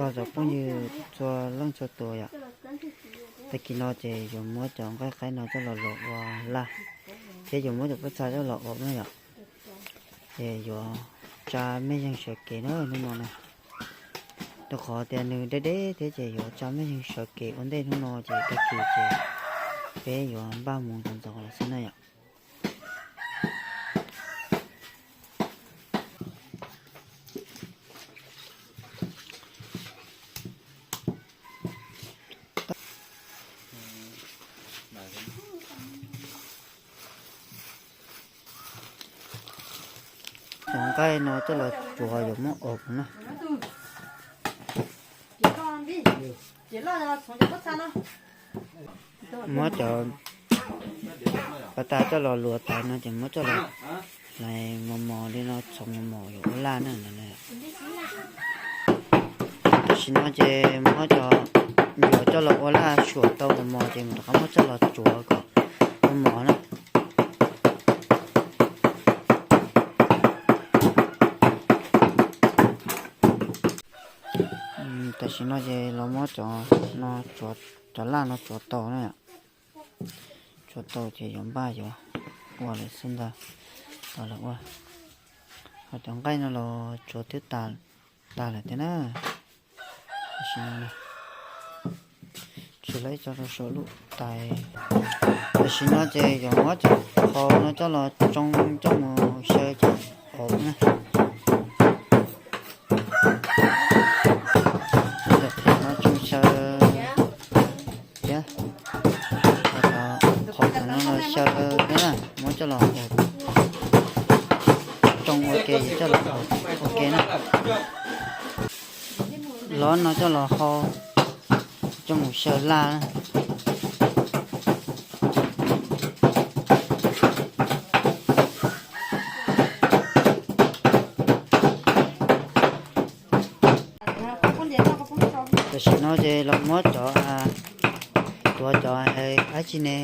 Cov phooj ywg txhua leej txhua tus yom, tag kis no ces yuav muab cov nqaij qaib no coj los luam ua laj, thiab yuav muab cov pob txha coj los ua na yom. Ces yuav tsa mej zeeg sawv kev na hnub no na. Rau qhov tias nws deb deb thiab ces yuav tsa mej zeeg sawv kev ua ntej hnub no ces tag kis ces peb yuav npaj mus ntxov ntxov los xwb na yom. Cov nqaij no coj los tsuav yuav muab ob na. Muab cov pas tas coj los luam tas no ces muab coj los hlais mos mos li no, txhoov mos mos yuav ua laj na. Tam sim no ces muab cov ncuav coj los ua laj suam tau mos mos ces mus rov qab muab coj los tsuav kom ua mos na. Tam sim no ces los muab cov no, cov laj no tsuav tau na, tsuav tau ces yuav npaj yuav ua lawm xwb ntag. Tau lawm ua, ho cov nqaij no los tsuav twb tas lawm thiab na. Tam sim no tshuav lawm ib co rau saum lub tais. Tam sim no ces yuav muab cov qhau no coj los tsoo coj mus xyaw cov ob na. Cov qhiav no tsoo xyaw thiab, qhov no los xyaw thiab na, muab coj los tsoo ua ke coj los ua ke na. Los no coj los hau coj mus xyaw laj na. Tam sim no ces los muab cov, tuav cov dab tsi ne,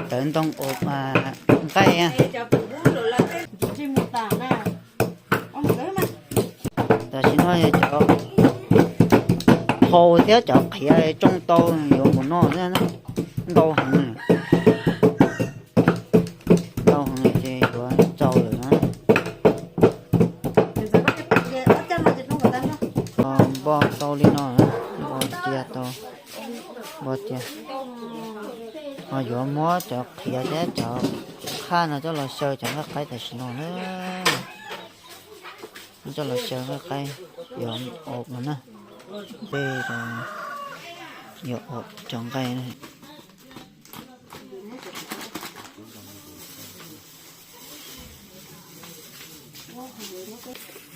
tawv ntoo ua nqaij. Tam sim no yog cov hau thiab cov qhiav tsoo tau yuav mus noj thiab, ntau heev, ntau heev ces yuav txaus lawm na. Npo tau li no, npo cia tau, npo cia. Ho yuav muab cov qhiav thiab cov qhaj no coj los xyaw cov nqaij qaib tam sim no na. Muab coj los xyaw nqaij qaib yuav ob no na. Tej yuav ob cov nqaij na.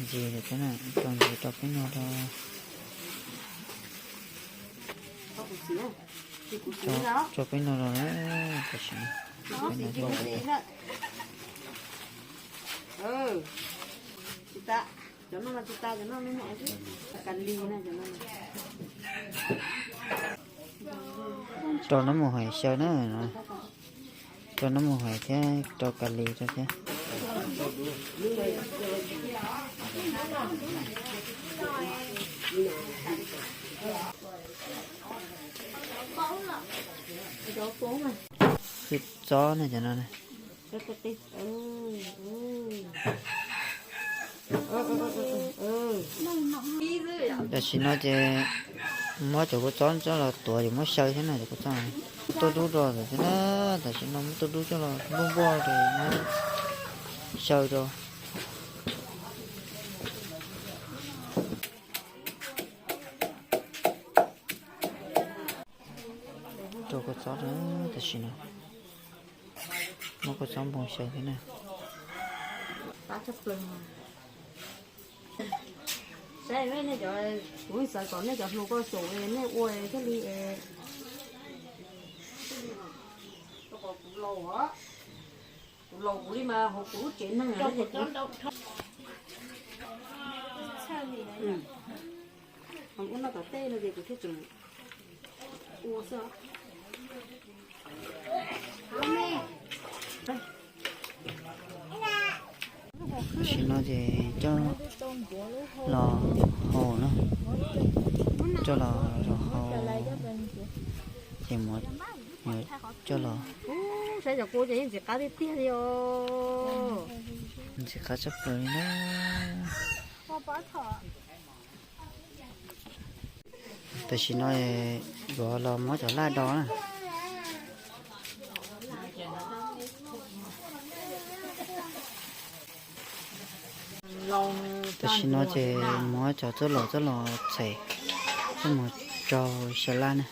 Ntxiv lawm thiab na, tso ntxiv rau peb no rau, rau peb no rau na, tam sim no peb no. Rau nab mus hais xyaw na, rau nab mus hais thiab rau ka li rau thiab. Kua txob ne cov no. Tam sim no ces muab cov kua txob coj los tuav yuav muab xyaw thiab na, cov kua txob tuaj dub rau thiab na. Tam sim no muab tuaj dub coj los npuaj npuaj ces muab xyaw rau. Rau kua txob tam sim no, muab kua txob npoo xyaw thiab na. Saib nej cov, kuv xav kom nej cov hluas koj xyaum nej ua thiaj li, kuv laus, kuv laus kuv li mas hauv kuv lub tsev neeg. Ua noj tom tej no ces kuv thiaj tseem ua xwb. Tam sim no ces coj los hau na, coj los hau, ces yuav coj los, ntxim qab tshaj plaws li na. Tam sim no yuav los muab cov laj do na. Tam sim no ces muab cov txuj lom txuj lom txhais coj mus rau xya laj na.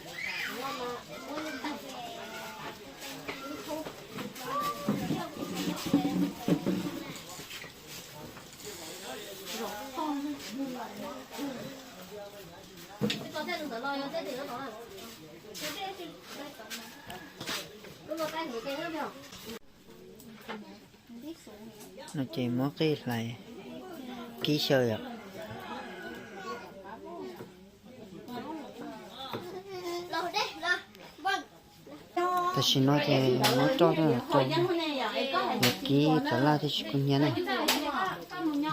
No ces muab qij hlais kib xyaw yom. Tam sim no ces muab roj rau, yuav kib cov laj thiaj tsis kub hnyiab na.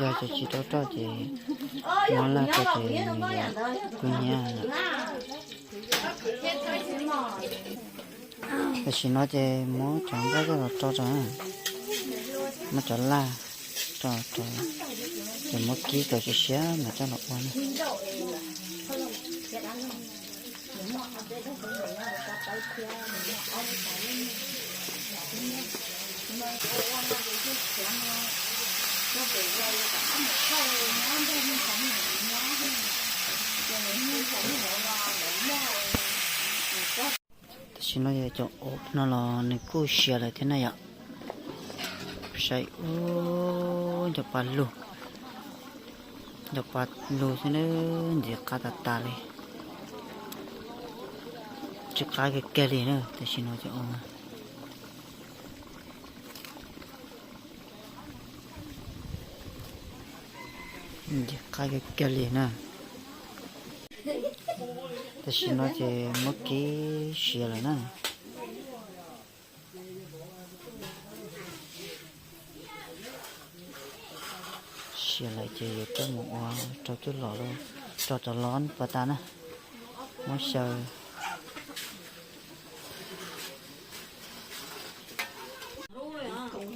Yog cov tsis tau roj ces muab laj rau ces nws yuav kub hnyiab. Tam sim no ces muab cov nqaij coj los rau rau, muab cov laj rau rau, ces muab kib kom siav siav mas coj los ua na. Tam sim no yog cov ub no los nws kuj siav lawm thiab na yom. Saib ub, nco pa lug, nco pa lug xwb na, ntxim qab tas tas li. Ntxim qab kiag kiag li na, tam sim no cov ub ntxim qab kiag kiag li na. Tam sim no ces muab kib siav lawm na. Siav lawm ces yuav coj mus ua rau cub los, rau cov loj pas tas na, muab xyaw.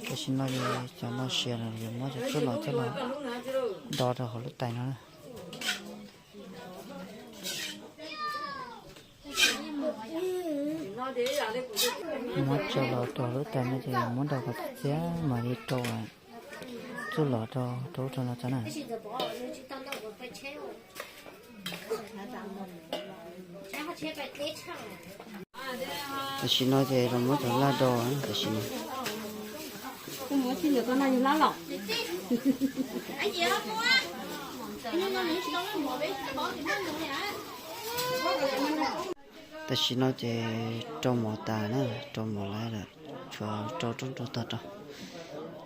Tam sim no cov no siav lawm yuav muab cov cub los coj los do rau hauv lub tais no na. Muab coj los rau lub tais no ces muab do kom txias txias mam li rau cub los rau rau ub rau no tso na. Tam sim no ces los muab cov laj do tam sim no. Tam sim no ces rau mov tas na, rau mov lawm, tshuav rau rooj rau tog rau,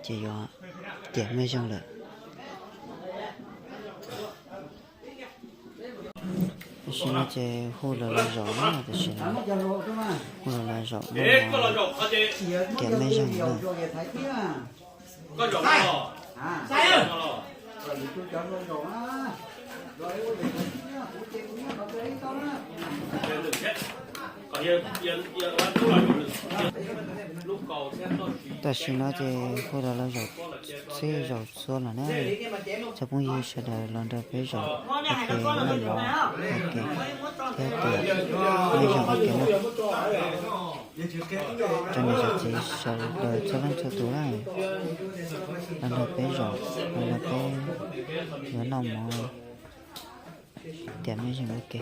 ces yuav tiam mej zeeg lawm. Tam sim no ces hu lawv los zaum na, tam sim no hu lawv los zaum noj mov tiam mej zeeg na. Tam sim no ces hu lawv los zaum txhij zaum txhua lawm na. Tsoom phooj ywg sawv daws los nrog peb zaum ua ke noj mov ua ke thiab tiam mej zeeg ua ke na. Rau niam txiv sawv daws txhua leej txhua tus na, los nrog peb zaum, los nrog peb yuav noj mov tiam mej zeeg ua ke.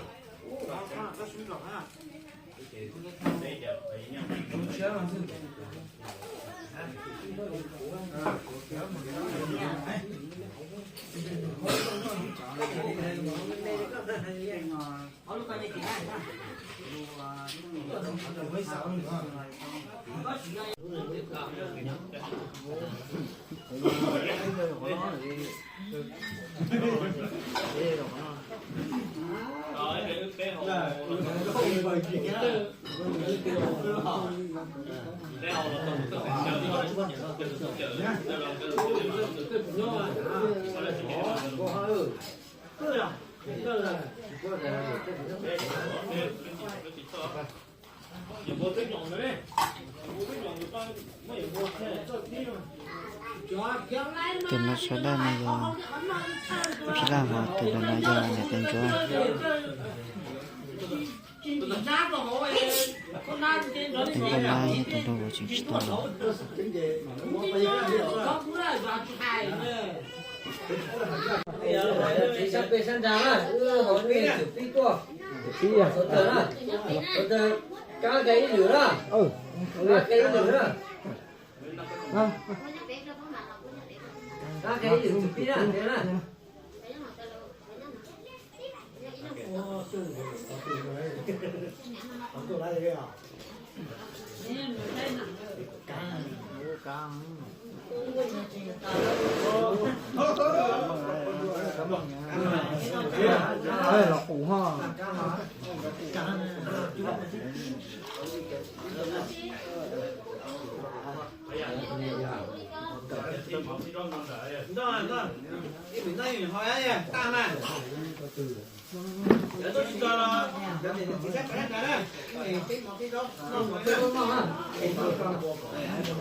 Tus no sawv daws no yog Phij Laj, ho tus no yog niam tais Ntsuab. Tus nkauj nab thiab tus nraug vauv tseem tsis tau los.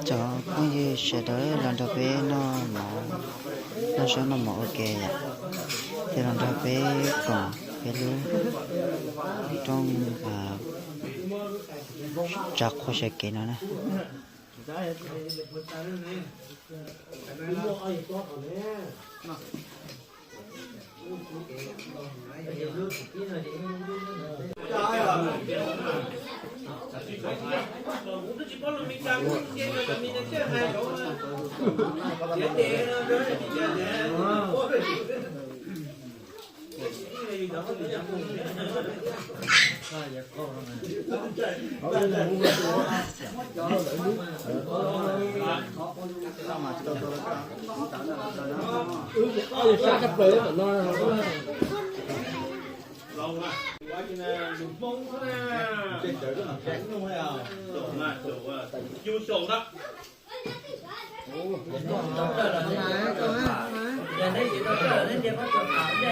Cov phooj ywg sawv daws los nrog peb noj mov, noj zaub noj mov ua ke yom, ces los nrog peb koom peb lub rooj tsa qhua sawv kev no na.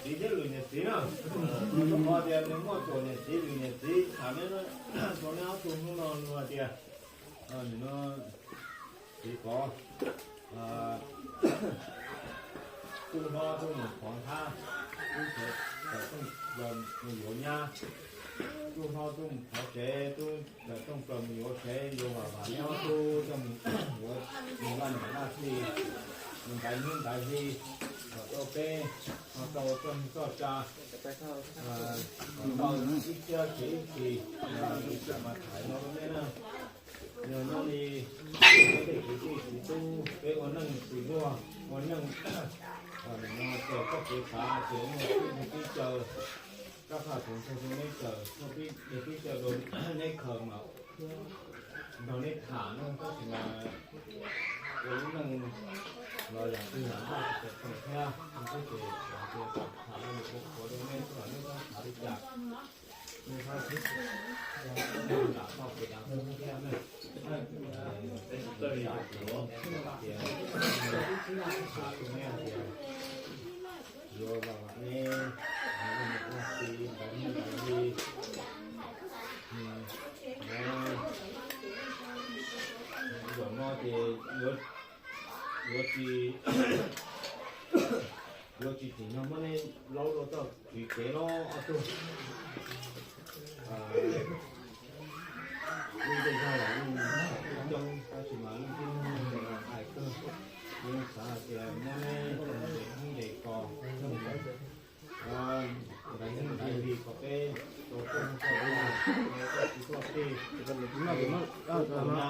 Txiv thiab lwm niam txiv na, rau qhov tias nws muaj tuam niam txiv lwm niam txiv tham neb, rau neb ob tug hnub no nws hais tias, nim no txiv pov, tub hlob tub mus qhov nthab, tub tawm tooj plaws mus yuav nyab, tub hlob tub mus qhov tsev, tub tawm tooj plaws mus yuav tsev, yuav vam vam neb ob tug coj mus yuav mus laj niam laj txiv, mus ntaiv hnub ntaiv hli, kom tau peb ho tau txoj hwj txoj tsa, kom tau ib txhiab txhiv ib txhis, mas tham no rau nej na. Yog nyob li peb tej kwv tij txiv tub, peb ua neej tsis luag, ua neej no ces txoj kev xav ces muaj tib neeg tib caw, rab phaj txhua txhua neb caw, muaj tib neeg tib caw rau neb khaws mas nrog neb tham no, tab sis mas ua lub neej los yam twg los noj tsis tau thiab, neb ces tham los yus ua qhuav rau neb, neb txhob xav li cas. Zaum no ces yuav tsis, yuav tsis tsim nyog muab neb laub rau txoj kev kev los ob tug. Lub ntiaj teb los lub coob, tab sis mas lub tib neeg hais kawg, yeej xav hais tias muab neb ntes hnub ntes kos, ntes hnub ntes hli kom peb tau tuaj txoj kev, txoj kev txoj kev, txoj kev na.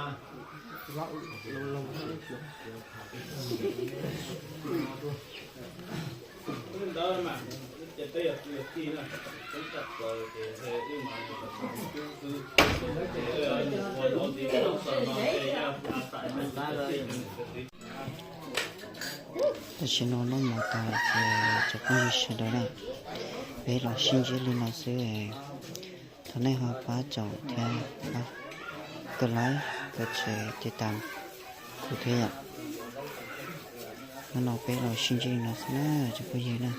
Tam sim no noj mov tas ces cov phooj ywg sawv daws na, peb los sib ntsib li no xwb. Thov nej ho pab tsom thiab pab kov like, kov share, tiv tam kuv thiab yom. Hnub no peb los sib ntsib li no xwb na cov phooj ywg na.